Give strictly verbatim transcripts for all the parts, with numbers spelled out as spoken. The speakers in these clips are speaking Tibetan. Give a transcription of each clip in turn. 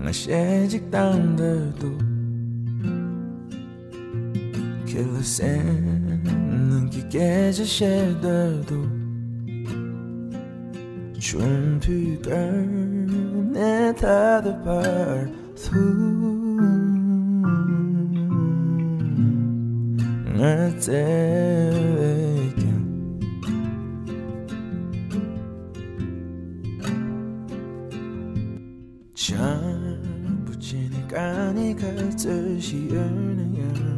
ང་ཞེ་གཅིག་བཏང་འདོད་འདུག་ཁྱེད་ལ་སེམས་ནང་གི་སྐད་ཆ་བཤད་འདོད་འདུག་ཆུང་དུས་ཀ་ནས་ད་ལྟ་བར་དུ་ང་བརྩེ་བས་ཀྱང་། བྱམས་པོ་བྱས་ནས་ཀ་ནས་ག་ཚོད་ཞིག་ཡོད་ན་ཡང་།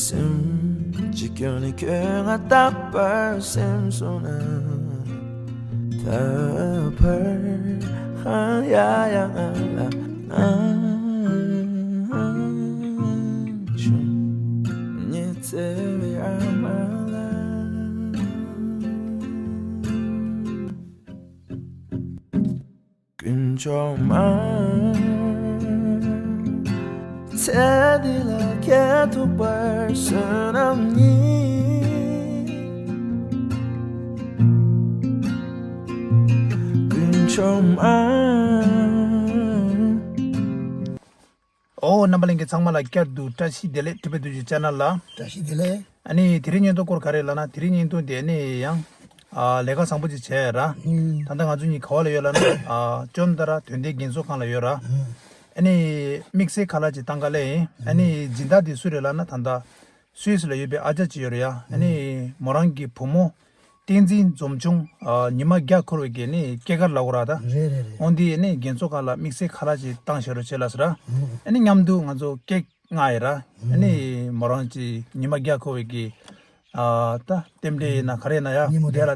སེམས་ཀྱི་སྐྱོན་ནི་ཁྱོད་ང་རྟག་པར་སེམས་སོང་ན། ད་བར་ཧང་ཡ་ཡ་ང་ལ་ཨང་ཆུང་ཉི་ཚེ་བའི་ཨ་མ་ལ། དཀོན་མཆོག་མ། ཚེ་འདི་ལ་ཁྱེད་ཐུག་པར་བསོད་ནམས་ཉིད། དཀོན་མཆོག་མ། ཨོ། རྣམ་པ་ལྷན་རྒྱས་ཚང་མ་ལ་བསྐྱར་དུ་བཀྲ་ཤིས་བདེ་ལེགས། ཊི་བི་ཌི་ཇི་ཆེ་ནལ་ལ། བཀྲ་ཤིས་བདེ་ལེགས། ཨ་ནི་དེ་རིང་བརྙན་ཐུང་སྐོར་ག་རེ་ལབ་ན། དེ་རིང་བརྙན་ཐུང་དེ་ནི་ཡང་ཨ་ལས་ཀ་བཟང་པོ་ཅིག་བྱས་ར། ཨུམ། ད་ལྟ་ང་ཚོ་གཉིས་ག་བ་ལ་ཡོད་ལབ་ན། ཨ་ཅོན་ཏ་ར་དོན་ལྡན་རྒན་གསོ་ཁང་ལ་ཡོད་ར། ཨུམ། ཨ་ནི་དམིགས་བསལ་ཁ་ལག་ཅིག་བཏང་ག་ལས་ཡིན། ཨ་ནི་སྦྱིན་བདག་དེ་སུ་རེད་ལབ་ན། ད་ལྟ་སུད་སི་ལ་ཡོད་པའི་ཨ་ཅག་ཅིག་ཡོད་རེད་ཡ། ཨ་ནི་མོ་རང་གི་བུ་མོ་བསྟན་འཛིན་འཛོམས་ཆུང་། ཨ་ཉི་མ་བརྒྱ་འཁོར་བའི་གི་ནི་སྐྱེས་སྐར་ལབ་དགོས་ར་ད། རེད་རེད་རེད། འོན་ཏེ་ནི་རྒན་གསོ་ཁང་ལ་དམིགས་བསལ་ཁ་ལག་ཅིག་བཏང་ཤེས་རོགས་བྱེད་ལབ་ཟེར་ར། ཨ་ནི་མཉམ་དུ་ང་ཚོ་ཀེག་མངགས་ཡོད་ར། ཨ་ནི་མོ་རང་ཅིག་ཉི་མ་བརྒྱ་འཁོར་བའི་གི་ཨ་ད་རྟེན་འབྲེལ་ཡིན་ན་ག་རེ་ཡིན་ན་ཡ། ཉིན་མོ་དེ་དེ་ལ་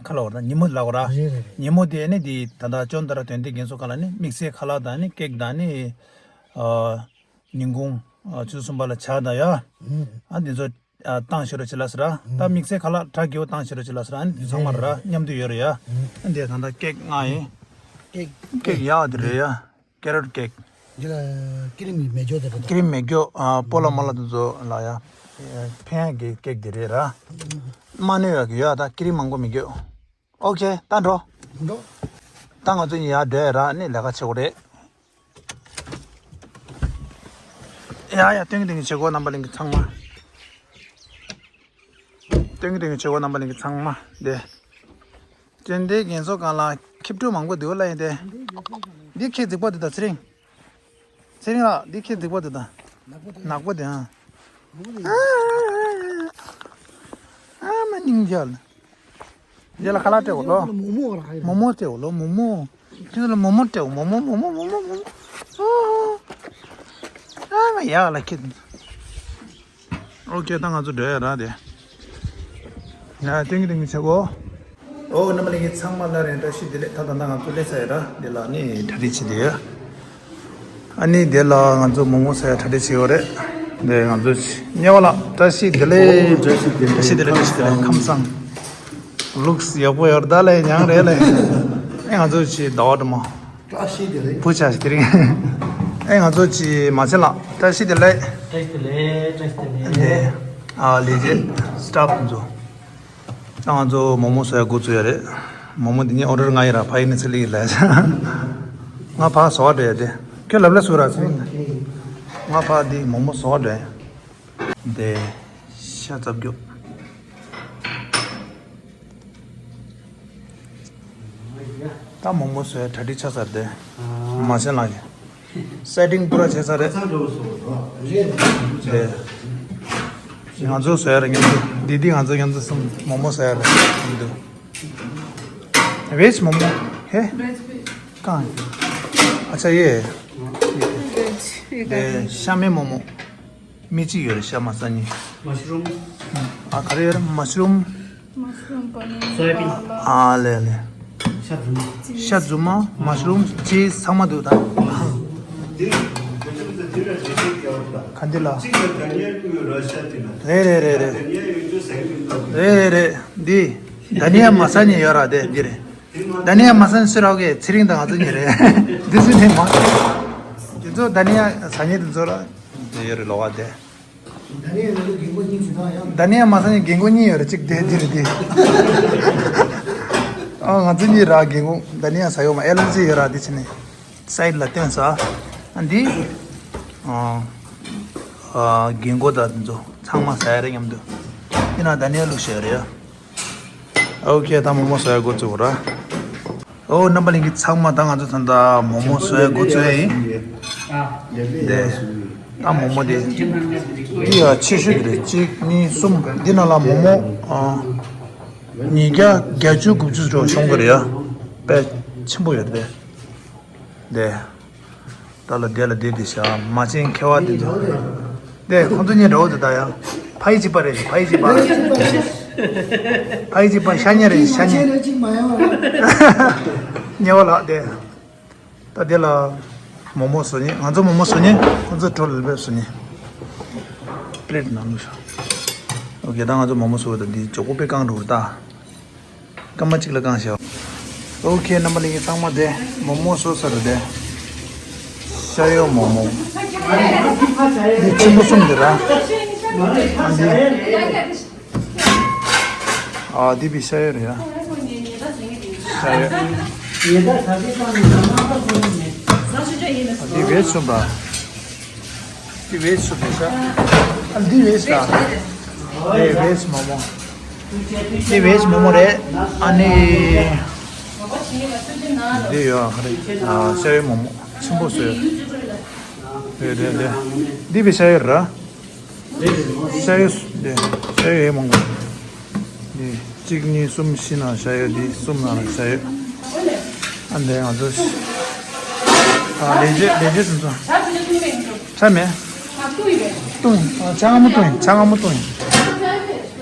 ཁ་ལོ་བར་ད་ཉིན་མོ་ལབ་དགོས་ར། རེད་རེད་རེད། ཉིན་མོ་དེ་ནི་དེ་ད་ལྟ་ཅོན་ཏ་ར་དོན་ལྡན་རྒན་གསོ་ཁང་ལ་ནི་དམིགས་བསལ་ཁ་ལག་དང་ནི་ཀེག་དང་ནི་ཨ་ཉིན་གུང་ཨ་ཆུ་ཚོད་གསུམ་པ་ལ་ཇ་དང་ཡ། ཨ་འདི་ཚོ་ཨ་བཏང་ཤོག་རོགས་བྱེད་ལབ་ཟེར་ར། ད་དམིགས་བསལ་ཁ་ལག་གྲ་རྒྱས་པོ་བཏང་ཤོག་རོགས་བྱེད་ལབ་ཟེར་ར། ཨ་ནི་འདི་ཚང་མ་ར་མཉམ་དུ་ཡོད་རེད་ཡ། ཨ་འདི་ད་ལྟ་ཀེག་མངགས་ཡིན། ཀེག་ཀེག་ཡག་དེ་རེད་ཡ། ཀེ་རོཊ་ཀེག་འདི་ལ་ཀི་རིམ་མེ་སྒྱོགས་དེ་རེད། ཀི་རིམ་མེ་སྒྱོགས་ཨ་སྤོ་ལོ་མ་ལོ་དེ་ཚོ་ལ་ཡ་ཕན་ཡག་གི་ཀེག་དེ་རེད་ར། མ་གནོད་ཡག་གི་ཡོད་ད། ཀི་རིམ་མང་པོ་མི་དགོས། ཨོ་ཁེ། ད་འགྲོ། འགྲོ། ད་ང་ཚོ་གཉིས་ཡར་འགྲོ་ཡ་ར། ཨ་ནི་ལས་ཀ་བྱེད་དགོས་རེད། ཡ་ཡ། སྟོན་གྱི་སྟོན་གྱི་བྱེད་སྒོ། རྣམ་པ་ལྷན་རྒྱས་ཚང་མ། སྟོན་གྱི་སྟོན་གྱི་བྱེད་སྒོ། རྣམ་པ་ལྷན་རྒྱས་ཚང་མ་དེ། དོན་ལྡན་རྒན་གསོ་ཁང་ལ་ཁེབས་ཕྲུག་མང་པོ་འདུག་ལ་ཡིན་ཏེ། འདི་ཁྱེད་རྫིག་པ་འདི་དང་ཚེ་རིང་། ཚེ་རིང་ལགས། འདི་ཁྱེད་རྫིག་པ་འདི་དང་། ནག་པོ་དེ་ཨ། ཨ་མ་སྙིང་རྗེ་ལ། རྗེས་ལ་ཁ་ལག་སྤྲད་འོ་ལོ། མོག་མོག་ར་ཧ་ཡ། མོག་མོག་སྤྲད་འོ་ལོ། མོག་མོག་ཁྱེད་ཚོ་ལ་མོག་མོག་སྤྲད་འོ། མོག་མོག་མོག་མོག་མོག་མོག་མོག་ཨ་མ་ཡག་ལ་ཁྱེད། ཨོ་ཁེ། ད་ང་ཚོ་འགྲོ་ཡ་ར་དེ། ཡ་སྟོན་གྱི་སྟོན་གྱི་བྱེད་སྒོ། ཨོ་རྣམ་པ་ལྷན་རྒྱས་ཚང་མ་ལ་རེ་བཀྲ་ཤིས་བདེ་ལེགས། ད་ད་ལྟ་ང་ཚོ་སླེབས་ཚར་ཡོད་ར། འདི་ལ་ནི་གྲ་སྒྲིག་བྱེད་དེ་ཡོད། ཨ་ནི་དེ་ལ་ང་ཚོ་མོག་མོག་ཟ་ཡ་གྲ་སྒྲིག་བྱེད་ཡོད་རེད། དེ་ང་ཚོ་ཉེ་བ་ལ་བཀྲ་ཤིས་བདེ་ལེགས། ཨོ་བཀྲ་ཤིས་བདེ་ལེགས། བཀྲ་ཤིས་བདེ་ལེགས། བཀྲ་ཤིས་བདེ་ལེགས། ཁམས་བཟང་། ལུགས་ཡག་པོ་ཡོད་རེད་ད་ལེ། མྱང་རེད་ལེ། ཨེ་ང་ཚོ་ཅི་ཟླ་བ་དྲི་མ། བཀྲ་ཤིས་བདེ་ལེགས། བུ་ཆ་ཞིག་དེ་རིང་། ཨེ་ང་ཚོ་ཅི་མ་ཆེ་ལ་བཀྲ་ཤིས་བདེ་ལེགས། བཀྲ་ཤིས་བདེ་ལེགས། བཀྲ་ཤིས་བདེ་ལེགས། དེ་ཨ་ལས་བྱེད་སི་ཊཕ་ཚོ། ད་ང་ཚོ་མོག་མོག་ཟ་ཡ་འགོ་བཙུགས་ཡ་རེད། མོག་མོག་འདི་ཉིད་ཨོ་ཌར་ང་ཡིན་ར། ཕ་ཡིན་ནི་ཚེ་ལི་ཡིན་ལ། ང་ཕ་ཟ་བ་འགྲོ་ཡ་དེ། ཁྱོད་ལབ་ལ་སུ་ར་ཚེ་རིང་། ང་ཕ་འདི་མོག་མོག་ཟ་བ་འགྲོ་ཡ། འདི་ཤ་རྩབ་རྒྱུ། ད་མོག་མོག་ཟ་ཡ་གྲ་སྒྲིག་ཆགས་ཚར་དེ། མ་སེ་ལགས་ཀྱིས་སེ་ཊིང་པུ་ར་བྱས་ཚར་རེད། དེ་ང་ཚོ་ཟ་ཡ་རེད། མཉམ་དུ་འདི་འདི་ང་ཚོ་མཉམ་དུ་གསུམ་མོག་མོག་ཟ་ཡ་རེད། མཉམ་དུ། ཝེཇ་མོག་མོག་ཧེ། གང་། ཨ་ཅག་ཡེ། དེ་ཤ་མེད་མོག་མོག་མི་གཅིག་ཡོད་རེད་ཤ་མ་ཟ་མཁན། མ་ཤ་རུམ། ཨ་ག་རེ་ཡོད་རེད། མ་ཤ་རུམ། མ་ཤ་རུམ་པ་ནི། སོ་ཡ་བིན། ཨ་ལེ་ལེ། ཤ་རྫུན་མ། ཤ་རྫུན་མ། མ་ཤ་རུམ་ཅི་ཚང་མ་འདུག་ད། ག་འདི་ལ། རེད་རེད་རེད་རེད། རེད་རེད་རེད། འདི་དཱ་ནི་ཡ་མ་ཟ་མཁན་ཡོད་ར། དེ་འདི་རེད། དཱ་ནི་ཡ་མ་ཟ་མཁན་སུ་རག་གི། ཚེ་རིང་དང་ང་ཚོ་གཉིས་རེད། འདི་སུ་ནས་མ། དེ་ཚོ་དཱ་ནི་ཡ་ཟ་མཁན་དེ་ཚོ་ར། དེ་ཡོད་རེད་ལོ་ག་དེ། དཱ་ནི་ཡ་མ་ཟ་མཁན་རྒན་གོག་གཉིས་ཡོད་རེད། གཅིག་དེ་འདི་རེད་དེ། ཨ། ང་ཚོ་གཉིས་ར་རྒན་གོག་ད་ནི་ཡང་ཟ་ཡོད་མ། ཨེ་ལར་ཇི་ཡོད་ར། དེ་བྱས་ནས་སའིཌ་ལ་བཏོན་ས། ཨ་འདི། ཨ། ཨ། རྒན་གོག་ད་དེ་ཚོ་ཚང་མ་ཟ་ཡ་རེད་མཉམ་དུ། ཡིན་ན་ད་ནི་ཡང་བླུགས་བཞག་རེད་ཡ། ཨོ་ཁེ། ད་མོག་མོག་བཟོ་ཡ་འགོ་བཙུགས་ར། ཨོ་རྣམ་པ་ལྷན་རྒྱས་ཚང་མ། ད་ང་ཚོ་ད་ལྟ་མོག་མོག་བཟོ་ཡ་འགོ་བཙུགས་ཡ་ཡིན། དེ་ད་མོག་མོག་དེ་འདི་ཡ་ཆེ་ཤོས་དེ་རེད། གཅིག་གཉིས་གསུམ། འདི་ནང་ལ་མོག་མོག་ཨ། ཉིས་བརྒྱ་བརྒྱད་ཅུ་དགུ་བཅུ་འགྲོ་ཤོང་གི་རེད་ཡ། དཔེ་ཆེན་པོ་ཡོད་རེད། དེ། ད་ལ་དེ་ལ་དེ་དེ་བྱ་མ་བྱན་མཁས་པ་དེ་ཚོ། དེ་ཁོང་ཚོ་གཉིས་འདྲ་བོ་དེ་ད་ཡང་། ཕ་ཡི་གཅིག་པ་རེད། ཕ་ཡི་གཅིག་པ། ཕ་ཡི་གཅིག་པ་ཤ་ཉེ་རེད། ཤ་ཉེ། ཉེ་བ་ལགས་དེ། ད་དེ་ལ་མོག་མོག་བཟོ་ཉེ། ང་ཚོ་མོག་མོག་བཟོ་ཉེ། ཁོང་ཚོ་གྲོ་ལ་ལ་བཟོ་ཉེ། པི་ལེ་ཊི་ནང་ལ་ཤོག་ཨོ་ཁེ། ད་ང་ཚོ་མོག་མོག་བཟོ་བ་ད་འདི་མགྱོགས་པོ་དཔེ་བཀང་འགྲོ་གི་རེད་ད། སྐར་མ་གཅིག་ལ་བཀང་བཞག་ཨོ་ཁེ། རྣམ་པ་ལྷན་རྒྱས་ཚང་མ་དེ་མོག་མོག་བཟོས་ཚར་རེད་དེ། ཤ་ཡོད་མོག་མོག་འདི་ཆེན་པོ་གསུམ་དེ་ར། ཨ་འདི། ཨ་འདི་བི་ཤ་ཡོད་རེད་ཡ། ཤ་ཡོད། ཨ་འདི་བེ་ཇི་གསུམ་ར། འདི་བེ་ཇི་སུབ་རེད་ཤག་ཨ་འདི་བེ་ཇི་ར། འདི་བེ་ཇི་མོག་མོག་འདི་བེ་ཇི་མོག་མོག་རེད། ཨ་ནི། འདི་ཡོད་ཨ་རེད། ཨ་ཤ་ཡོད་མོག་མོག་ཆེན་པོ་བཟོས། རེད་རེད་རེད། འདི་བེ་ཤ་ཡོད་ར། ཤ་ཡོད་འདི་ཤ་ཡོད་མོག་མོག་འདི་གཅིག་གཉིས་གསུམ་བཞི་ནང་བཞག་ཡོད། འདི་གསུམ་ནང་ལ་བཞག་ཡོད། ཨ་འདི་ང་ཚོ་ཨ་ལས་བྱེད་ལས་བྱེད་དེ་ཚོ་ཚ་མེད། བཏུང་ཡིན། ཨ་ཆང་ངམ་བཏུང་ཡིན། ཆང་ངམ་བཏུང་ཡིན།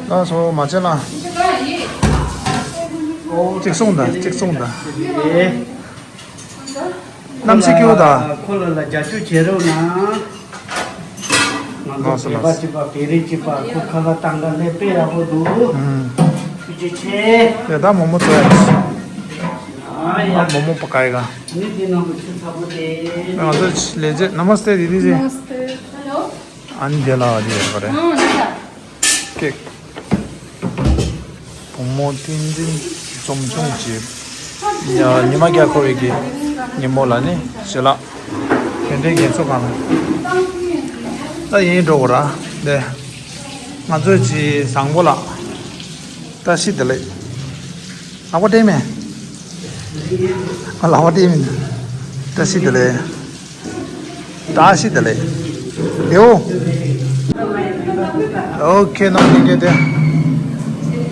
ལགས་སོ། མ་བྱན་ལགས། གཅིག་སོང་ད། གཅིག་སོང་ད། གནམ་གཤིས་སྐྱིད་པོ་དང་། ཁོ་ལ་ལ་རྒྱབ་སྐྱོར་བྱེད་རོགས་གནང་། ང་ཚོ་ལགས་སོ་བོད་པ་ལགས་སོ། གཅིག་པ་བོད་རིགས་གཅིག་པ་ཁོ་ཁ་ལག་བཏང་ག་ལས་དཔེ་ཡག་པོ་འདུག་ཨུམ། ཐུགས་རྗེ་ཆེ། དེ་ད་མོག་མོག་བཙོ་ཡ། ཨ་ཡ། མོག་མོག་པ་ག་ཡི་ག་ནི་དེ་ནང་དུ་ཆུ་ཚ་པོ་དེ། ང་ཚོ་ལས་བྱེད། ནམ་སྟེ། དེ་དེ་ཅི། ནམ་སྟེ། ཧེ་ལོ། ཨ་ནི་དེ་ལ་དེ་ཡོད་པ་རེད། ཨ་ནི་ད། ཀེག་བུ་མོ་བསྟན་འཛིན་འཛོམས་སྐྱོང་གི་ཉི་མ་བརྒྱ་འཁོར་བའི་གི་ཉིན་མོ་ལ་ནི་ཞལ་ལག་དེ་འདྲའི་རྒྱན་ཚོགས་གང་ལ་ད་ཡིན་འགྲོ་གོ་ར། དེ་ང་ཚོའི་ཅི་བཟང་པོ་ལགས། བཀྲ་ཤིས་བདེ་ལེགས། ལག་པ་སྤྲད་མེད། ཨ་ལག་པ་སྤྲད་མེད། བཀྲ་ཤིས་བདེ་ལེགས། བཀྲ་ཤིས་བདེ་ལེགས། ལེའོ། ཨོ་ཁེ། ནང་ཉིན་གྱི་དེ།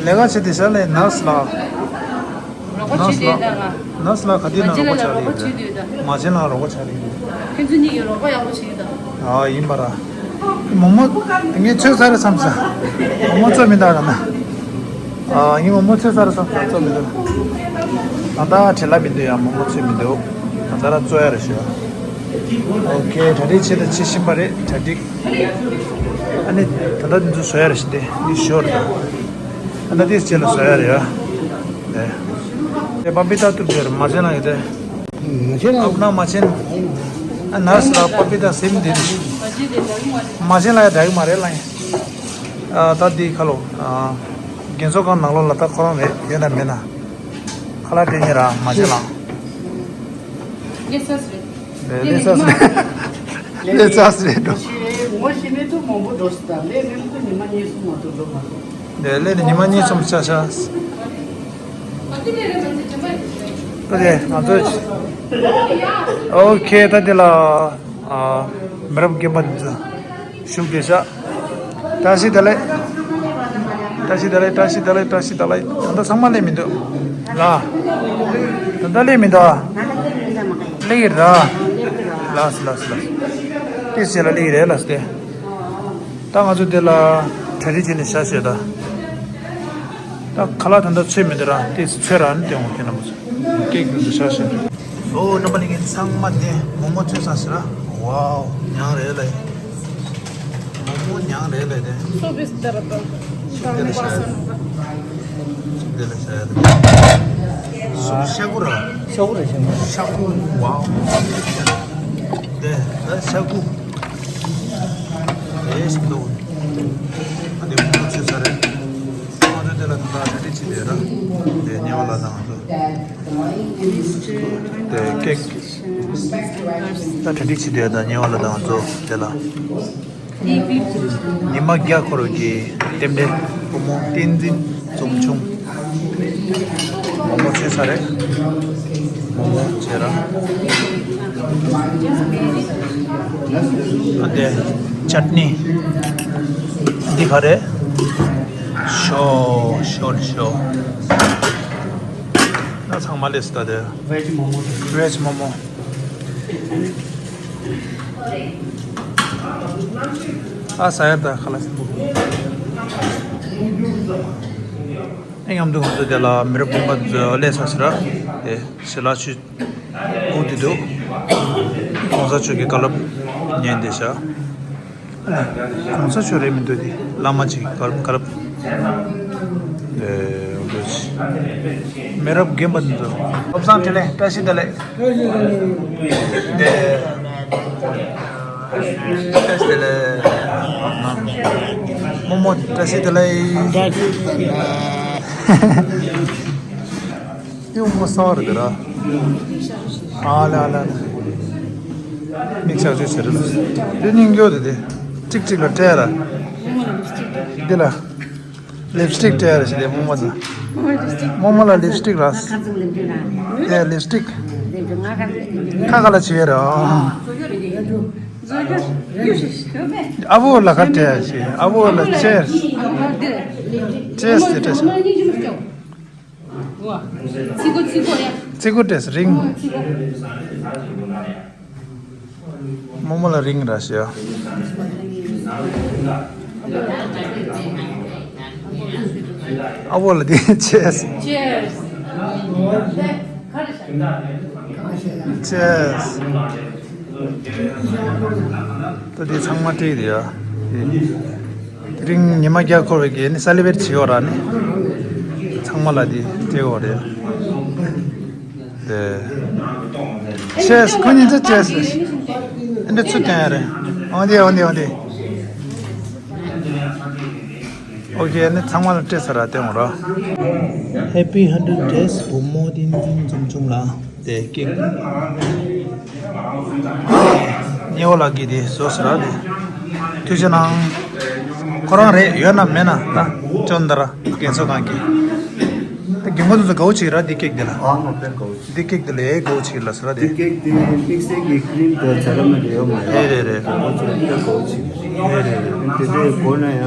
ལས་ཀ་བྱེད་དེ་ཤ་ལས་ནར་སི་ལགས། རོགས་པ་བྱེད་དེ་ད་ང་། ནར་སི་ལགས་ག་དུས་ན་མ་བྱན་ལ་རོགས་པ་རོགས་པ་བྱེད་དེ་ད། མ་བྱན་ལ་རོགས་པ་བྱ་དེ་ཡོད། ཁྱེད་ཚོ་གཉིས་ཀྱི་རོགས་པ་ཡག་པོ་བྱེད་ད། ཨ་ཡིན་པ་ར། མོག་མོག་ངས་ཚོས་ཚར་རེད་བསམ་ས། མོག་མོག་ཚོས་མི་འདུག་ག་ན། ཨ་ངས་མོག་མོག་ཚོས་ཚར་རེད་བསམ་ས། ཚོས་མི་འདུག་ད་ལྟ་བྲེལ་བ་མི་འདུག་ཡ། མོག་མོག་ཚོས་མི་འདུག་ད་ལྟ་ར་ཚོས་ཡ་རེད་ཤག་ཨོ་ཁེ། གྲ་སྒྲིག་བྱེད་དང་བྱེད་བཞིན་པ་རེད། གྲ་སྒྲིག་ཨ་ནི་ད་ལྟ་འདི་ཚོ་བཟོ་ཡ་རེད་ཤག་དེ་འདི་ཞོར་དང་། ཨ་ད་དེ་རྗེས་ལ་བཟོ་ཡ་རེད་ཡ། དེ། དེ་པ་པི་ཏ་གཏུབ་རྒྱུ་རེད། མ་བྱན་ལ་ཡོད་དེ། མ་བྱན་ལ། ཨ་ཁུ་ན་མ་བྱན། ཨ་ནར་སི་ལ་པ་པི་ཏ་སེམས་འདི་རེད། མ་བྱན་ལ་ཡ་འདྲ་གི་མ་རེད་ལ་ཡིན། ཨ་ད་འདི་ཁ་ལོ། ཨ་རྒན་གསོ་ཁང་ནང་ལོགས་ལ་ད་ཁོ་རང་རེད། ཡོད་ན་མེད་ན། ཁ་ལག་སྤྲད་མཁན་ར་མ་བྱན་ལ། ལེ་སོས་རེད། ལེ་སོས་རེད། ལེ་སོས་རེད་འགྲོ། ངོ་ཤེས་མེད་དུ་མང་པོ་འགྲོ་སྲིད་ད། ལས་མེད་དུ་ཉི་མ་གཉིས་གསུམ་མ་གཏོགས་འགྲོ་མ་སོང་། ལས་ལས་ནི་ཉི་མ་གཉིས་གསུམ་ཆ་ཤག་ད་དེ་ང་ཚོ། ཨོ་ཁེ། ད་དེ་ལ་ཨ་མི་རབས་རྒན་པ་འདི་ཚོ་བཞུགས་བསྡད་ཤག་བཀྲ་ཤིས་བདེ་ལེགས། བཀྲ་ཤིས་བདེ་ལེགས། བཀྲ་ཤིས་བདེ་ལེགས། བཀྲ་ཤིས་བདེ་ལེགས། ད་ལྟ་ཚང་མ་སླེབས་མི་འདུག་ལ། ད་ལྟ་སླེབས་མི་འདུག་ཨ། སླེབས་ཀྱི་ར། ལགས་སོ་ལགས་སོ་ལགས་སོ། ཏོག་ཙམ་ལ་སླེབས་ཀྱི་རེད་ལགས་སོ་དེ། ད་ང་ཚོ་འདི་ལ་གྲ་སྒྲིག་བྱས་ནས་བཞག་བྱས་ད། ད་ཁ་ལག་ད་ལྟ་ཚོས་མི་འདུག་ར། ཏོག་ཙམ་ཚོས་ར་ནི་སྟོན་འོང་། ཁྱེད་རྣམ་པ་ཚོ་ཀེག་འདི་ཚོ་བཞག་བྱས། ཨོ་རྣམ་པ་ལྷན་རྒྱས་ཚང་མ་དེ་མོག་མོག་ཚོས་ཚར་ཟེར་ར། ཝའོ་མྱང་རེད་ལ། མོག་མོག་མྱང་རེད་ལ་དེ། སོ་བིས་ཏར་པ། ཤུགས་དེ་ལ་བཞག་ཡ། ཤུགས་དེ་ལ་བཞག་ཡ་དེ། སོ་ཤ་ཁུ་ར། ཤ་ཁུ་ར་ཤ་ཁུ། ཤ་ཁུ། ཝའོ། དེ་ད་ཤ་ཁུ། ཨེ་ཤི་འདུག་ཨ་དེ་མོག་མོག་ཚོས་ཚར་རེད། ཨ་དེ་དེ་ལ་ ད་གྲ་སྒྲིག་བྱེད་དེ་ར། དེ་ཉེ་བ་ལ་དང་ང་ཚོ། དེ་ཀེག་ད་གྲ་སྒྲིག་བྱེད་དེ་ད་ཉེ་བ་ལ་དང་ང་ཚོ་དེ་ལ། ཉི་མ་བརྒྱ་འཁོར་བའི་རྟེན་འབྲེལ་བུ་མོ་བསྟན་འཛིན་འཛོམས་ཆུང་། མོག་མོག་བྱས་ཚར་རེད། མོག་མོག་བྱས་ར། ཨ་དེ་ཅཊ་ནི་འདི་ག་རེད། ཤོ་ཤོ་ཤོ། ད་ཚང་མ་ལས་སུ་ད་དེ་ཝེཇ་མོག་མོག་ཝེཇ་མོག་མོག་ཨ་ས་ཡ་ད་ཁ་ལ་སི་པོ། ཨེ་མཉམ་དུ་ང་ཚོ་དེ་ལ་མི་རབས་དགུན་ཁ་ཚོ་ལས་ས་ཟེར་ར། དེ་ཞི་ལ་ཆུ་སྒུག་དེ་འདུག་གོང་ས་མཆོག་གི་བཀའ་སློབ་ཉན་བསྡད་ཤག་གོང་ས་མཆོག་རེད་མི་འདུག་དེ་བླ་མ་ཅིག་གི་བཀའ་སློབ་བཀའ་སློབ། དེ་འདུག་མི་རབས་རྒན་པ་འདི་ཚོ། བློ་བཟང་འཕྲིན་ལས་བཀྲ་ཤིས་བདེ་ལེགས། དེ། བཀྲ་ཤིས་བདེ་ལེགས། རྨོ་མོ་བཀྲ་ཤིས་བདེ་ལེགས། ཡོང་མོ་སོ་རེད་དེ་ར། ཨ་ལ་ཨ་ལ་ཨ་ལ། མིག་ཆག་ཆོད་ཟེར་རེད། དེ་སྙིང་རྗེ་དེ་དེ། གཅིག་གཅིག་ལ་སྤྲད་ར། འདི་ལ། ལིབ་སྟིག་སྤྲད་ར་ཞིག་དེ་རྨོ་མོ་ཚོ། རྨོ་མོ་ལ་ལིབ་སྟིག་ར། དེ་ལིབ་སྟིག་ཁ་ཁ་ལ་བྱེད་ར། ཨ་བོ་ལ་ཁ་སྤྲད་ཞིག་ཨ་བོ་ལ་ཅེར། ཅེར་དེ་སྤྲད་ཞིག་ཚི་གུ་ཚི་གུ་ཡ། ཚི་གུ་སྤྲད་རིང་། རྨོ་མོ་ལ་རིང་ར་ཞེ། ཨ་བོ་ལ་དེ་ཅེས། ཅེས། ཅེས། ད་དེ་ཚང་མ་སྤྲད་དེ་ཡ། དེ་རིང་ཉི་མ་བརྒྱ་འཁོར་བའི་གི་ནི་སེ་ལི་བེ་རེཊ་བྱེད་ཡོད་ར་ནི། ཚང་མ་ལ་དེ་སྤྲད་ཡོད་རེད། དེ། ཅེས་ཁོ་གཉིས་ཚོ་ཅེས་རེད། ཨ་འདྲ་ཚུར་བསྟན་ཡ་རེད། འོང་དེ་འོང་དེ་འོང་དེ། ཨོ་ཁེ་ནི་ཚང་མ་ལ་སྤྲད་ཚར་ར་བསྟན་འོང་ར། Happy hundred days བུ་མོ་བསྟན་འཛིན་འཛོམས་ཆུང་ལགས་དེ་ཀེག་ཉེ་བོ་ལགས་ཀྱིས་དེ་བཟོས་ཟེར་ར་དེ། ཐུགས་རྗེ་གནང་། ཁོ་རང་རེད་ཡོད་ན་མེད་ན་ད་ཅོན་ད་ར་རྒན་གསོ་ཁང་གི། ད་རྒན་གོག་ཚོ་དགའ་བོ་བྱེད་ར་དེ་ཀེག་དེ་ལ། ཨ་ང་དཔེ་དགའ་བོ་བྱེད། འདི་ཀེག་དེ་ལས་གོ་ཆིག་ལ་ཟེར་བ་དེ། འདི་ཀེག་དེ་དམིགས་བསལ་གྱི་ཀི་རིམ་དང་ཇ་རམ་མ་རེད་ཡོད་མ་རེད། རེད་རེད་རེད། ཁོ་ཚོ་ལ་ཁྱོད་གོ་ཆིག་རེད་རེད་རེད། དེ་འདྲའི་གོ་ན་ཡང་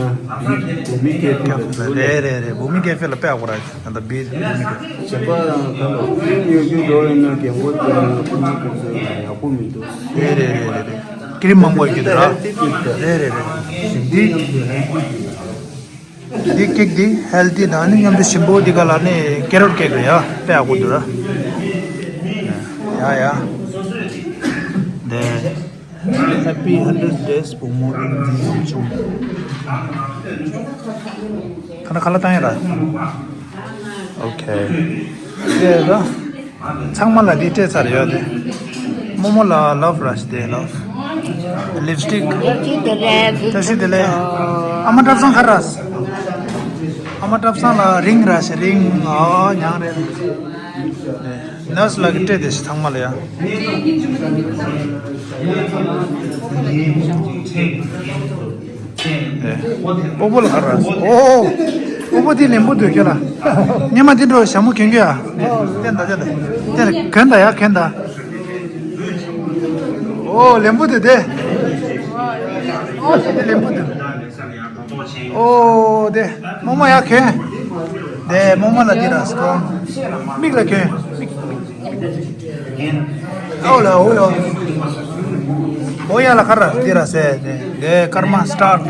བུ་མི་ཀེ་ཕི་ལ་ཟེར་རེད་རེད་རེད། བུ་མི་ཀེ་ཕི་ལ་དཔེ་ཡག་པོ་ར་ད་ལྟ་བི་བུ་མི་ཀེ་ཕི། བྱས་པ་ཡང་གང་ལ་ཀི་རིམ་ཡོད་རྒྱུ་འགྲོ་ཡིན་ན་རྒན་གོག་དེ་ནི་ཁོ་ཚོ་ཀུན་སེ་ཡག་པོ་མི་འདུག་རེད་རེད་རེད་རེད་རེད། ཀི་རིམ་མང་པོ་ཡོད་རྒྱུ་འདུག་ར། རེད་རེད་རེད། འདི། འདི་ཀེག་འདི་ཧེལ་ཐི་དང་ནི་མཉམ་དུ་ཞིམ་པོ་འདི་ག་ལ་ནི་ཀེ་རོཊ་ཀེག་རེད་ཡ། དཔེ་ཡག་པོ་འདུག་ར། ཡ་ཡ། དེ། Happy hundred days བུ་མོ་འཛིན་བཟུང་བྱུང་། ཁ་ན་ཁ་ལ་བཏང་ཡ་ར། ཨོ་ཁེ། དེ་ར། ཚང་མ་ལ་འདི་སྤྲད་ཚར་ཡོད་དེ། རྨོ་མོ་ལ་ལབ་ར་ཞིག་དེ་ལབ། ལིབ་སྟིག་བཀྲ་ཤིས་བདེ་ལེགས། ཨ་མ་བཀྲ་བཟང་ཁ་ར། ཨ་མ་བཀྲ་བཟང་ལ་རིང་ར་ཞིག་རིང་ཨ་མྱང་རེད། ནར་སི་ལ་གི་སྤྲད་དེ་ཞིག་ཚང་མ་ལ་ཡ། ཨོ་པོ་ལ་ཁ་ར། ཨོ། ཨོ་པོ་དེ་ལེན་པོ་འདུག་ཁྱོད་ལ། ཉི་མ་འདི་འགྲོ་ཞྭ་མོ་གྱོན་གྱི་ཡ། བསྟན་ད་བསྟན་ད། བསྟན་ད་གྱོན་ད་ཡ་གྱོན་ད། ཨོ་ལེན་པོ་དེ་དེ། ཨོ་དེ་ལེན་པོ་དེ། ཨོ་དེ་རྨོ་མོ་ཡ་གྱོན། དེ་རྨོ་མོ་ལ་འདི་ར་སྐོང་། མིག་ལ་གྱོན། ཨོ་ལ་ཨོ་ལ། ཨོ་ཡ་ལ་ཁ་ར་འདི་ར་སེ་དེ། དེ་ཀརྨ་སི་ཊར།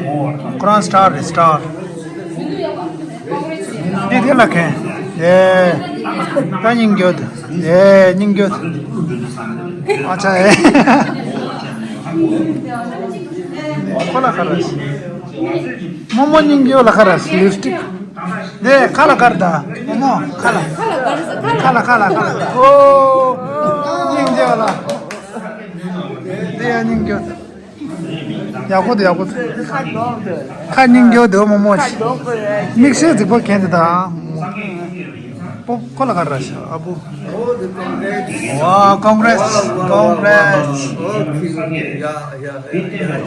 ཁོ་རང་སི་ཊར་རེད་སི་ཊར། འདི་དེ་ལ་གྱོན། དེ། ད་སྙིང་རྗེ། དེ་སྙིང་རྗེ། ཨ་ཅག་ཨེ། ཁོ་ལ་ཁ་ར། རྨོ་མོ་སྙིང་རྗེ་ལ་ཁ་ར་ལིབ་སྟིག་དེ་ཁ་ལ་ཁར་ད། རྨོ་མོ་ཁ་ལ། ཁ་ལ་ཁ་ལ་ཁ་ལ། ཨོ། སྙིང་རྗེ་ལ། དེ་ཡ་སྙིང་རྗེ། ཡག་པོ་འདུག་ཡག་པོ་འདུག་ཁ་རྙིང་རྒྱུ་འདུག་མོ་མོ། ཁ་རྡོག་པོ་རེད། མིག་ཤེལ་རྫིག་པོ་གྱོན་དེ་དང་། པོ་ཁོ་ལ་ག་རེ་ཤ་ཨ་བུ། ཨོ་ཀོང་གྷི་རེས་ཀོང་གྷི་རེས།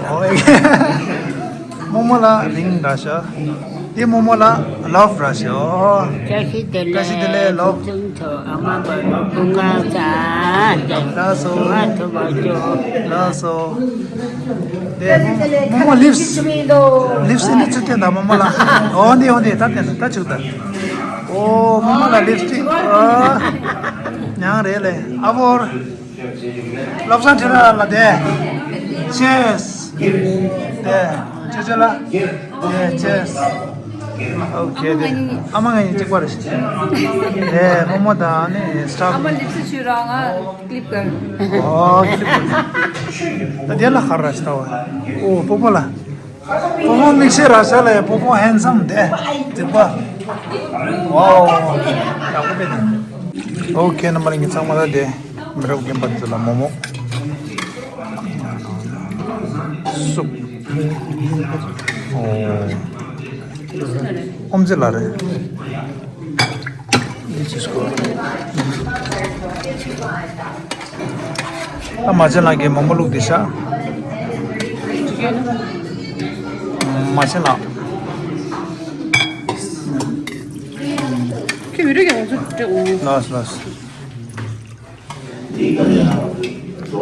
ཨོ་མོ་མོ་ལ་རིང་ར་ཤ། དེ་མོ་མོ་ལ་ལབ་ར་ཤ། ཨོ། བཀྲ་ཤིས་བདེ་ལེགས། བཀྲ་ཤིས་བདེ་ལེགས་ལོ། ཚུན་ཚོད་ཨ་མ་བར་དུ་སྐུ་ངལ་ཚ། ལགས་སོ། ཐུབ་པ་ཅོ། ལགས་སོ། དེ་མོ་མོ་ལིབ་སི། ལིབ་སི་ནི་ཚུར་བསྟན་དང་མོ་མོ་ལ། འོ་འདི་འོ་འདི་ད་བསྟན་ད་ཆུག་ད། ཨོ་མོ་མོ་ལ་ལིབ་སི་ཊིག་ཨོ། མྱང་རེད་ལེ་ཨ་བོར། བློ་བཟང་ཁྲི་རལ་ལ་དེ། ཅེས། དེ། ཅེ་ཅེ་ལ། དེ་ཅེས། ཨོ་ཁེ་དེ། ཨ་མ་ང་གཉིས་གཅིག་པ་རེད། དེ་མོ་མོ་དང་ནི་སི་ཊཱཕ། ཨ་མ་ལིབ་སི་ཆུ་རང་ང་ཀི་ལིབ་གར། ཨོ་ཀི་ལིབ་གར། ད་དེ་ལ་ཧར་ར་ཤི་ད་བ། ཨོ་པོ་པོ་ལ། པོ་པོ་མིག་ཤེལ་ར་ཤ་ལ་ཡ། པོ་པོ་ཧན་སམ་དེ། རྫིག་པ། ཝའོ། ཡག་པོ་དཔེ་དེ། ཨོ་ཁེ་རྣམ་པ་ལ་ངས་ཚང་མ་ད་དེ། མི་རབས་རྒན་པ་ཚོ་ལ་མོག་མོག་སུབ། ཨོ། ཨོམ་ཙེ་ལ་རེད། འདི་ཅི་སྐོར། ཨ་མ་ཅན་ལགས་ཀྱིས་མོག་མོག་བླུགས་ཏེ་ཤག་མ་ཅན་ལགས། ཁྱོད་བི་ཌིའོ་ཀྱང་ང་ཚོ་སྤྲད་འོང་། ལགས་ལགས།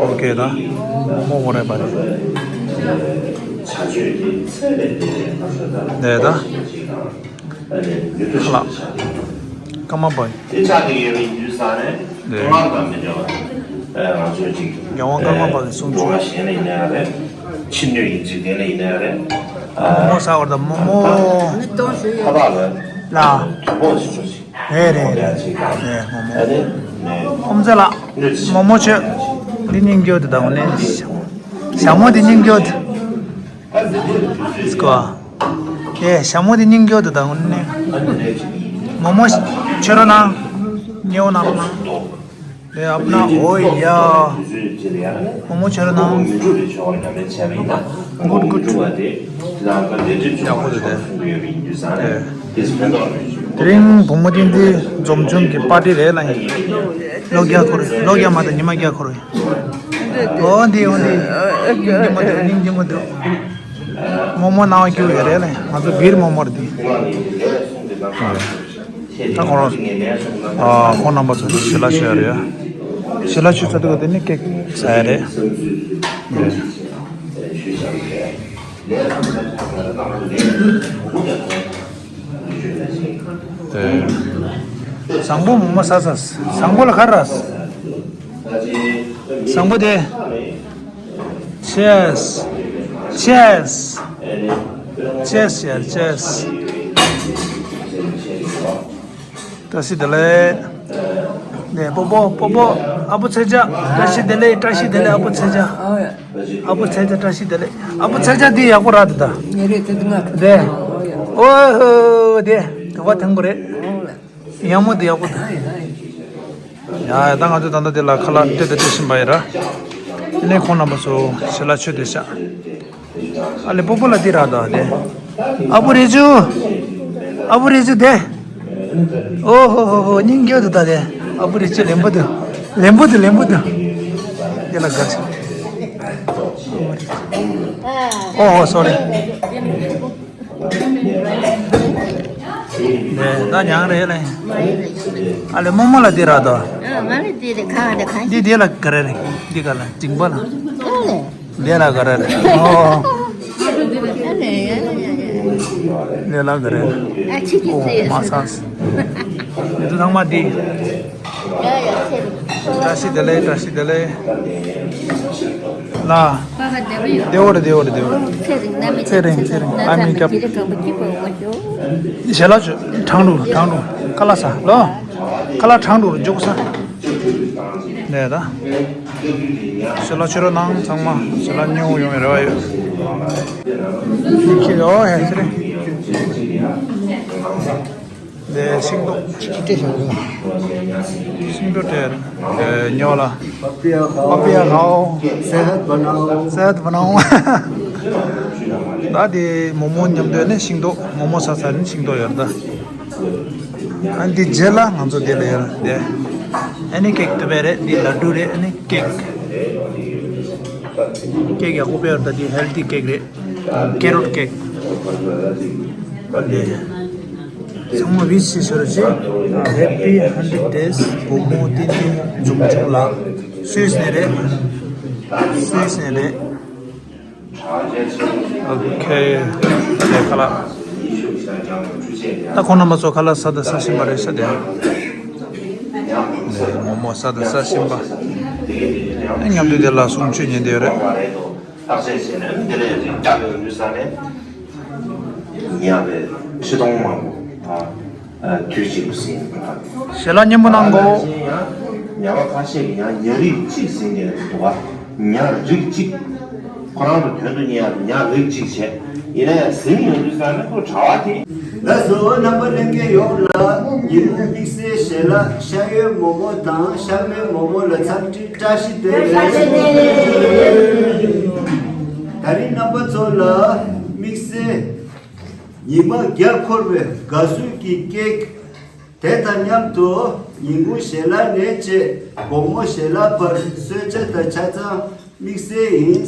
ཨོ་ཁེ་ད། མོག་མོག་རེད་པ་རེད། དེ་ད། ཁ་ལག་སྐར་མ་པ། དེ་ཆགས་ཀྱི་ཡོད་པའི་དུས་ས་ནས། དེ། ཁོ་རང་དང་མི་འདྲ་བ། ང་ཚོས་ཅིག་རྒྱལ་དབང་སྐར་མ་པ་གི་གསུང་ཆོས། འགྲོ་བ་གཞན་ལ་ཡིན་ན་ཡང་རེད། ཕྱི་སྣོད་ཀྱི་འཇིག་རྟེན་ལ་ཡིན་ན་ཡང་རེད། མོ་མོ་ཟ་བར་དང་མོ་མོ། ཁ་པར་ལ། ལ། དོ་པོ་ཞིག་ཞིག་རེད་རེད་རེད། རེད་མོ་མོ། ཨོམ་ཙེ་ལགས། མོ་མོ་ཁྱོད། འདི་སྙིང་རྗེ་འདུག་ད་དངོས་གནས། ཞྭ་མོ་འདི་སྙིང་རྗེ་འདུག་སྐོ། ཨེ་ཞྭ་མོ་འདི་སྙིང་རྗེ་འདུག་ད་དངོས་གནས། མོ་མོ་ཁྱོད་རོ་ན། ཉེ་བོ་ན་རོ་ན། ཨེ་ཨབ་ན་ཨོ་ཡ། མོ་མོ་ཁྱོད་རོ་ན། གུད་གུད། ཡག་པོ་འདུག་དེ། དེ་རིང་བུ་མོ་བསྟན་འཛིན་འཛོམས་ཆུང་གི་པར་ཊི་རེད་ལ་ཡིན། ལོ་བརྒྱ་འཁོར། ལོ་བརྒྱ་མ་གཏོགས་ཉི་མ་བརྒྱ་འཁོར་བའི། འོ་འདི་འོ་འདི། སྙིང་རྗེ་མོ་འདུག་སྙིང་རྗེ་མོ་འདུག་མོ་མོ་ནང་སྐྱུག་ཡོད་རེད་ལ་ཡིན། ང་ཚོ་བིར་མོ་མོར་འདི། ད་ཁོང་རང་། ཨ་ཁོང་རྣམ་པ་ཚོ་ཞལ་ལག་མཆོད་ཡ་རེད་ཡ། ཞལ་ལག་མཆོད་ཚར་དུས་དེ་ནི་ཀེག་ཟ་ཡ་རེད། དེ། བཟང་པོ་མོ་མོ་ཟ་ཟ། བཟང་པོ་ལ་ག་ར། བཟང་པོ་དེ། Cheers. Cheers. Cheers ཡ་cheers། བཀྲ་ཤིས་བདེ་ལེགས། ནས་པོ་པོ་པོ་པོ། ཨ་བུ་ཚེ་ཆ། བཀྲ་ཤིས་བདེ་ལེགས། བཀྲ་ཤིས་བདེ་ལེགས། ཨ་བུ་ཚེ་ཆ། ཨ་བུ་ཚེ་ཆ་བཀྲ་ཤིས་བདེ་ལེགས། ཨ་བུ་ཚེ་ཆ་འདི་ཡག་པོ་རག་འདུག་ད། ངེ་རེད་དེ་ང་། དེ། ཨོ་ཧོ་དེ། དུ་བ་ཐང་པོ་རེད། ཡག་མོ་འདི་ཡག་པོ་འདུག་ཡ་ཡ་ད་ང་ཚོ་ད་ལྟ་འདི་ལ་ཁ་ལག་སྤྲད་དེ་སྤྲད་བཞིན་པ་ཡིན་ར། དེ་ནས་ཁོང་རྣམ་པ་ཚོ་ཞལ་ལག་མཆོད་དེ་ཤག་ཨ་ལེ་པོ་པོ་ལ་འདི་རག་ད་དེ། ཨ་བུ་རེ་ཅུ། ཨ་བུ་རེ་ཅུ་དེ། ཨོ་ཧོ་ཧོ་ཧོ་སྙིང་རྗེ་འདུག་ད་དེ། ཨ་བུ་རེ་ཅུ་ལེན་པོ་འདུག་ལེན་པོ་འདུག་ལེན་པོ་འདུག་དེ་ལ་དགའ་ཆེ། ཨོ་ཧོ་སོ་རི། ནས་ད་མྱང་རེད་ལེ། ཨ་ལེ་རྨོ་མོ་ལ་འདི་རག་དོ། ང་ལ་འདི་རེད་ཁ་འདི་གང་འདི་འདི་ལ་ག་རེ་རེད། འདི་ག་ལ་འགྲིག་པ་ལ། ཨ་ལེ། འདི་ལ་ག་རེ་རེད། ཨོ། ཨ་ལེ་ཡ་ལེ་ཡ་ལེ། འདི་ལ་ག་རེ་རེད། ཨ་ཆི་ཆི་ཨོ་ཟེར་མ་ས། འདི་ཚང་མ་འདི། བཀྲ་ཤིས་བདེ་ལེགས། བཀྲ་ཤིས་བདེ་ལེགས། ལ། བདེ་བོ་རེད། བདེ་བོ་རེད། བདེ་བོ་རེད། ཚེ་རིང་ཚེ་རིང་། ཨ་མི་སྐྱབས། ཞལ་ལག་ཆུ་གྲང་འགྲོ་གྲང་འགྲོ་ཁ་ལག་ཟ་ལོ། ཁ་ལག་གྲང་འགྲོ་འཇུག་ས། ནས་ད། ཞལ་ལག་མཆོད་རོགས་གནང་ཚང་མ། ཞལ་ལག་ཉོ་ཡོང་བའི་རེ་བ་ཡོད། ཁྱེད་ཨོ་ཧེ་ཚེ་རིང་། ལས་ཤིང་ཏོག་ཤིང་ཏོག་སྤྲད། ཉོ་ལ། ཨ་པི་ཡ་ཧའོ། སེ་ཧད་བ་ནའོ། སེ་ཧད་བ་ནའོ། ད་དེ་མོག་མོག་མཉམ་དུ་ནི་ཤིང་ཏོག་མོག་མོག་ས་ས་ནི་ཤིང་ཏོག་ཡོད་ད། ཨ་འདི་རྗེས་ལ་ང་ཚོ་དེ་ལ་ཡོད་དེ། ཨ་ནི་ཀེག་དུ་བས་རེད། འདི་ལ་ཌུ་རེད། ཨ་ནི་ཀེག་ཀེག་ཡག་པོ་དཔེ་ཡོད་ད། འདི་ཧེལ་ཐི་ཀེག་རེད། ཀེ་རོཊ་ཀེག་དེ། ཚང་མ་ཝིཤ་ཞུ་རོགས་བྱེད། Happy hundred days བུ་མོ་བསྟན་འཛིན་འཛོམས་ཆུང་ལགས། སུད་སི་ནས་རེད། སུད་སི་ནས་རེད། ཨོ་ཁེ། དེ་ཁ་ལག་ད་ཁོང་རྣམ་པ་ཚོ་ཁ་ལག་ཟ་དང་ཟ་བཞིན་པ་རེད་ཤག་དེ། མོག་མོག་ཟ་དང་ཟ་བཞིན་པ། ཨེ་མཉམ་དུ་དེ་ལ་གསུང་ཆོས་ཉན་དེ་རེད། བརྟག་དཔྱད་བྱས་ནས་དེ་ལས་རིགས་བརྒྱ་ཡོད་དུས་ས་ནས་ཉར་བའི་ཁྲི་སྟོང་མང་པོ་དུས་གཅིག་ཏུ་ཟིན་པ། ཞལ་ལག་མཉེས་པོ་གནང་གོ། ཉར་བ་ཁ་ཤས་ཀྱིས་ཡང་ཉ་རིགས་གཅིག་ཟིན་ནས་འདུག་ག་ཉ་རིགས་གཅིག་ཁོ་རང་ཚོ་དོན་དུ་གཉེར་ཡག་ཉ་རིགས་གཅིག་བྱས། ཡིན་ན་ཡང་ཟིན་ཡོང་དུས་ཙང་ནི་ཁོ་གྲྭ་བ་དེ། ལགས་སོ། རྣམ་པ་ལྷན་རྒྱས་ཡོངས་ལ་ཉིན་དམིགས་བསལ་ཞལ་ལག་ཤ་ཡོད་མོག་མོག་དང་ཤ་མེད་མོག་མོག་ལ་འཚམས་འདྲི་བཀྲ་ཤིས་བདེ་ལེགས། ད་རིང་རྣམ་པ་ཚོ་ལ་དམིགས་བསལ་ཉི་མ་བརྒྱ་འཁོར་བའི་དགའ་བསུ་གི་ཀེག་དེ་དང་མཉམ་དུ་ཉིན་གུང་ཞལ་ལག་ནས་བཅས་དགོང་མོ་ཞལ་ལག་བར་གསོལ་ཇ་དང་ཆ་ཚང་དམིགས་བསལ་ཡིན།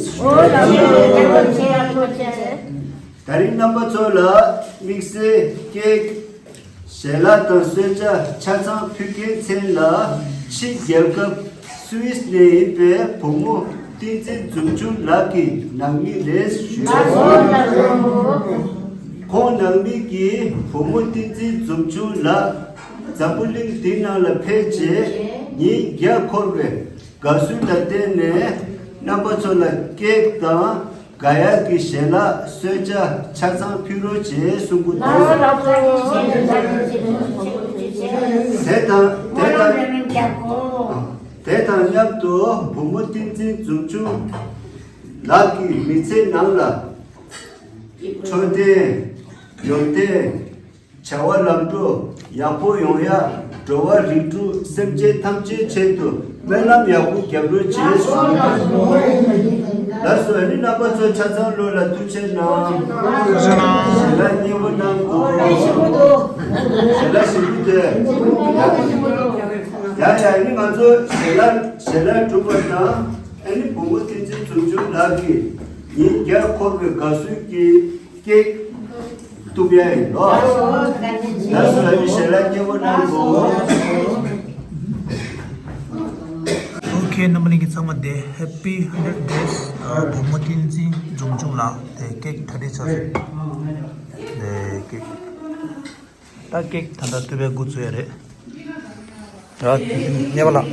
ད་རིང་རྣམ་པ་ཚོ་ལ་དམིགས་བསལ་ཀེག་ཞལ་ལག་དང་གསོལ་ཇ་ཆ་ཚང་ཕུལ་མཁན་མཚན་ལ་ཕྱི་རྒྱལ་ཁབ་སུད་སི་ནས་ཡིན་པའི་བུ་མོ་བསྟན་འཛིན་འཛོམས་ཆུང་ལགས་ཀྱི་ནང་མི་རེད་ཞུ། ཁོང་ནང་མི་གིས་བུ་མོ་བསྟན་འཛིན་འཛོམས་ཆུང་ལགས་འཛམ་བུ་གླིང་འདི་ནང་ལ་ཕེབས་རྗེས་ཉིན་བརྒྱ་འཁོར་བའི་དགའ་བསུ་ལ་བརྟེན་ནས་རྣམ་པ་ཚོ་ལ་ཀེག་དང་དགའ་ཡག་གི་ཞལ་ལག་གསོལ་ཇ་ཆ་ཚང་ཕུལ་རོགས་བྱེད་གསུང་གི་འདུག་དེ་དང་དེ་དང་དེ་དང་མཉམ་དུ་བུ་མོ་བསྟན་འཛིན་འཛོམས་ཆུང་ལགས་ཀྱི་མི་ཚེ་ནང་ལ་འཕྲོད་བསྟེན། ཡོན་ཏན། བྱ་བ་ལམ་འགྲོ་ཡག་པོ་ཡོང་ཡ། འགྲོ་བ་རིགས་དྲུག་སེམས་ཅན་ཐམས་ཅད་ཆེད་དུ་སྨོན་ལམ་ཡག་པོ་རྒྱབ་རོགས་བྱེད་ཞུ། ལགས་སོ། ཨ་ནི་རྣམ་པ་ཚོ་ཆ་ཚང་ལོ་ལ་ཐུགས་རྗེ་གནང་། ཐུགས་རྗེ་གནང་། ཞལ་ལག་མཉེས་པོ་གནང་དགོས། ཞལ་ལག་ཞིམ་པོ་དེ། ཡ་ཡ། ཨ་ནི་ང་ཚོ་ཞལ་ལག་ཞལ་ལག་གྲུབ་པ་དང་ཨ་ནི་བུ་མོ་བསྟན་འཛིན་འཛོམས་ཆུང་ལགས་ཀྱིས་ཉིན་བརྒྱ་འཁོར་བའི་དགའ་བསུ་གི་ཀེག་གཏུབ་ཡ་ཡིན་ལོ། ལགས་སོ། ཨ་ནི་ཞལ་ལག་མཉེས་པོ་གནང་དགོས། ཨོ་ཁེ། རྣམ་པ་ལྷན་རྒྱས་ཚང་མ་བདེ། Happy hundred days བུ་མོ་བསྟན་འཛིན་འཛོམས་ཆུང་ལགས་དེ་ཀེག་གྲ་སྒྲིག་ཚར་སོང་། དེ་ཀེག་ད་ཀེག་ད་ལྟ་གཏུབ་པའི་འགོ་ཚུགས་ཡ་རེད། ཡ། མཉེས་པ་ལགས།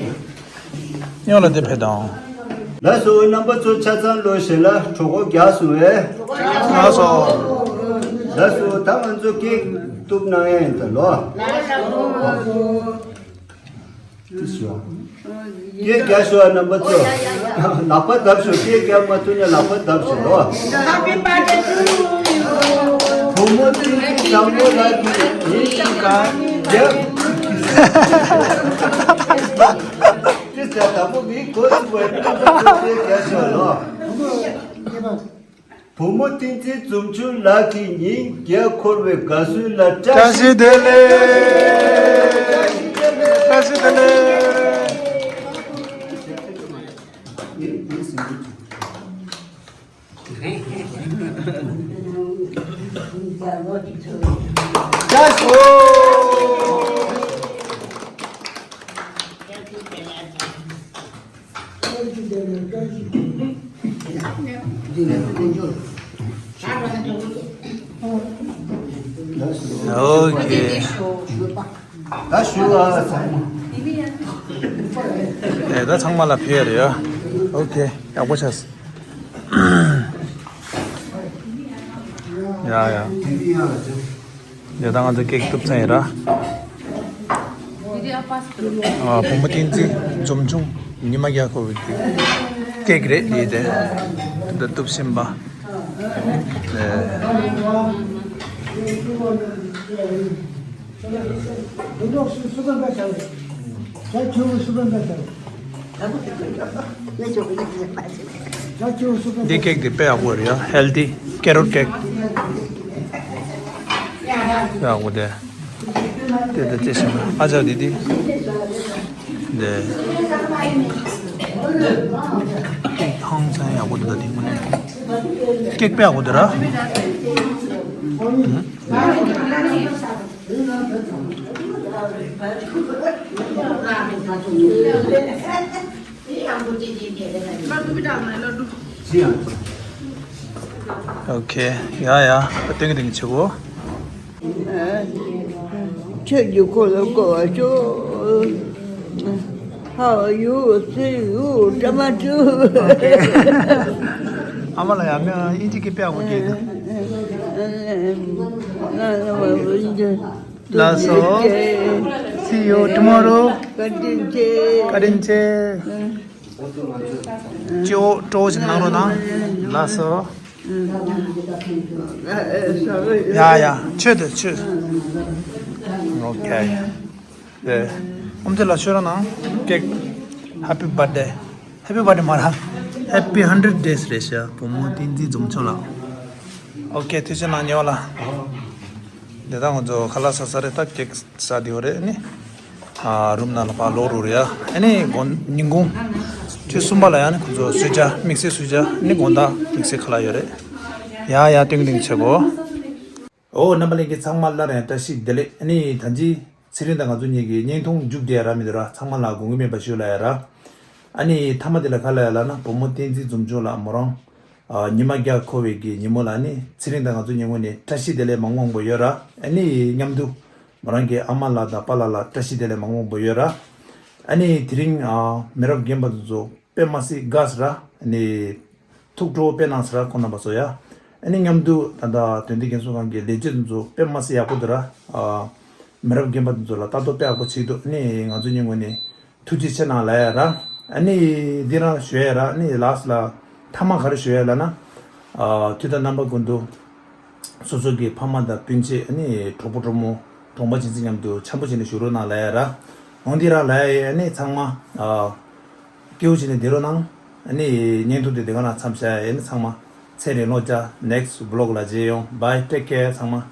མཉེས་པ་ལགས་དེ་ཕེབས་དང་། ལགས་སོ། རྣམ་པ་ཚོ་ཆ་ཚང་ལོ་ཞལ་ལག་གྲོད་ཁོག་རྒྱགས་སོང་བས། ལགས་སོ། ལགས་སོ། ད་ང་ཚོ་ཀེག་གཏུབ་གནང་ཡ་ཡིན་ད་ལོ། ཏི་ཞུ། ཀེག་རྒྱགས་ཤོག་རྣམ་པ་ཚོ། ལག་པ་བརྡབ་ཤོག་ཀེག་རྒྱགས་མ་ཐུབ་ན་ལག་པ་བརྡབ་ཤོག་ལོ། Happy birthday to you. བུ་མོ་བསྟན་འཛིན་བཟང་པོ་ལགས་ཀྱིས་ཉིན་གཅིག་ག་རྒྱབ། ཏི་ས་དང་པོ་མིའི་གོ་ཚུགས་པའི་རྣམ་པ་ཚོ་ཀེག་རྒྱགས་ཤོག་ལོ། བུ་མོ་བསྟན་འཛིན་འཛོམས་ཆུང་ལགས་ཀྱིས་ཉིན་བརྒྱ་འཁོར་བའི་དགའ་བསུ་ལ་བཀྲ་ཤིས་བདེ་ལེགས། བཀྲ་ཤིས་བདེ་ལེགས། བཀྲ་ཤིས། ཨོ་ཁེ། ད་ཞུ་ཨ་ཚང་མ། ཨེ་ད་ཚང་མ་ལ་ཕེབས་རེད་ཡ། ཨོ་ཁེ། ཡག་པོ་བྱས། ཡ་ཡ། དེ་ད་ང་ཚོ་ཀེག་གཏུབ་ཚར་ཡིན་ར། ཨ་བུ་མོ་བསྟན་འཛིན་འཛོམས་ཆུང་ཉི་མ་རྒྱག་དགོས་པའི་ཀེག་རེད་ཡིན་ཏེ། འདི་གཏུབ་བཞིན་པ། ཨེ། འདི་ཀེག་འདི་དཔེ་ཡག་པོ་རེད་ཡ། ཧེལ་ཐི་ཀེ་རོཊ་ཀེག་དཔེ་ཡག་པོ་དེ། དེ་ད་ཅི་ཞིག་ཨ་ཅག་འདི་འདི། འདི་ཀེག་ཧང་སང་ཡག་པོ་འདུག་ད་དེ་དངོས་གནས་ཀེག་དཔེ་ཡག་པོ་འདུག་ར། ཨོ་ཁེ། ཡ་ཡ། ཏིང་ཏིང་ཆེ་བོ། ཁྱོད་ཀྱིས་ཁོ་ལ་བསྐོར་བ་ཅོ། How are you? See you. ཨ་མ་ལ་ཡ་མི་ཨིན་ཇི་གི་དཔེ་ཡག་པོ་སྐྱེས་འདུག་ལགས་སོ། See you tomorrow. བཀའ་དྲིན་ཆེ། བཀའ་དྲིན་ཆེ། སྤྱི་བོ་སྤྲོ་བོ་ཞིག་གནང་རོགས་གནང་། ལགས་སོ། ཡ་ཡ། ཆོས་དེ་ཆོས། ཨོ་ཁེ། ཨེ། ཨོམ་ཚེ་ལ་ཤོད་རོགས་གནང་། ཀེག Happy birthday. Happy birthday མ་ར། Happy hundred days རེད་ཤག་བུ་མོ་བསྟན་འཛིན་འཛོམས་ཆོས་ལགས། ཨོ་ཁེ། ཐུགས་རྗེ་གནང་ཉེ་བ་ལ། དེ་དག་ང་ཚོ་ཁ་ལག་ཟ་ས་རེད། ད་ཀེག་ཟ་དེ་བ་རེད་ནི། ཨ། རུམ་ནང་ལ་ཕར་ལོག་རུ་རེད་ཡ། ཨ་ནི་དགོང་ཉིན་གུང་། ཆུ་གསུམ་པ་ལ་ཡ་ནི་ཁོ་ཚོ་གསོལ་ཇ་དམིགས་བསལ་གསོལ་ཇ། ཨ་ནི་དགོང་དག་དམིགས་བསལ་ཁ་ལག་ཡོད་རེད། ཡ་ཡ། ཏིང་ཏིང་ཆེ་བོ། ཨོ་རྣམ་པ་ལྷན་རྒྱས་ཚང་མ་སླར་ཡང་བཀྲ་ཤིས་བདེ་ལེགས། ཨ་ནི་ད་ཅི་ཚེ་རིང་དང་ང་ཚོ་གཉིས་ཀྱི་བརྙན་ཐུང་མཇུག་བསྒྲིལ་ཡ་རག་མི་འདུག་ར། ཚང་མ་ལ་དགོངས་འགལ་མེད་པ་ཞུ་ལ་ཡ་ར། ཨ་ནི་མཐའ་མ་དེ་ལ་ག་ལ་ཡ་ལ་ན་བུ་མོ་བསྟན་འཛིན་འཛོམས་ཆོས་ལགས་མོ་རང་། ཨ། ཉི་མ་བརྒྱ་འཁོར་བའི་གི་ཉིན་མོ་ལ་ནི་ཚེ་རིང་དང་ང་ཚོ་གཉིས་ངོས་ནས་བཀྲ་ཤིས་བདེ་ལེགས་མང་མང་པོ་ཡོད་ར། ཨ་ནི་མཉམ་དུ་མོ་རང་གི་ཨ་མ་ལགས་དང་པཱ་ལགས་ལ་བཀྲ་ཤིས་བདེ་ལེགས་མང་མང་པོ་ཡོད་ར། ཨ་ནི་དེ་རིང་ཨ། མི་རབས་རྒན་པ་དེ་ཚོ་དཔེ་མ་སྲིད་དགའ་ས་ར། ཨ་ནི་ཐུགས་སྤྲོ་བོ་དཔེ་གནང་ས་ར། ཁོང་རྣམ་པ་ཚོ་ཡ། ཨ་ནི་མཉམ་དུ་ད་ལྟ་དོན་ལྡན་རྒན་གསོ་ཁང་གི་ལས་བྱེད་དེ་ཚོ་དཔེ་མ་སྲིད་ཡག་པོ་འདུག་ར། ཨ། མི་རབས་རྒན་པ་དེ་ཚོ་ལ་ལྟ་རྟོག་དཔེ་ཡག་པོ་བྱེད་འདུག་ཨ་ནི་ང་ཚོ་གཉིས་ངོས་ནས་ཐུགས་རྗེ་ཆེ་གནང་ལབ་ཡ་ར། ཨ་ནི་འདི་རང་ཞུ་ཡ་ར། ཨ་ནི་ལཱསི་ལ་མཐའ་མ་ག་རེ་ཞུ་ཡ་ལབ་ན། ཨ། དུས་དང་རྣམ་པ་ཀུན་ཏུ་སོ་སོ་གི་ཕ་མ་དང་སྤུན་མཆེད། ཨ་ནི་གྲོགས་པོ་གྲོགས་མོ་གྲོང་པ་ཅན་ཚོ་མཉམ་དུ་འཆམ་པོ་བྱས་ནས་བཞུགས་རོགས་གནང་ལབ་ཡ་ར། འོང་འདི་རང་ལབ་ཡ་ཡིན། ཨ་ནི་ཚང་མ། ཨ། སྐྱིད་པོ་བྱས་ནས་བསྡད་རོགས་གནང་། ཨ་ནི་བརྙན་ཐུང་དེ་འདི་ག་ན་མཚམས་བཞག་ཡ་ཡིན། ཚང་མ་ཚེ་རིང་ལོ་བརྒྱ། next vlog ལ་མཇལ་ཡོང་། Bye, take care ཚང་མ།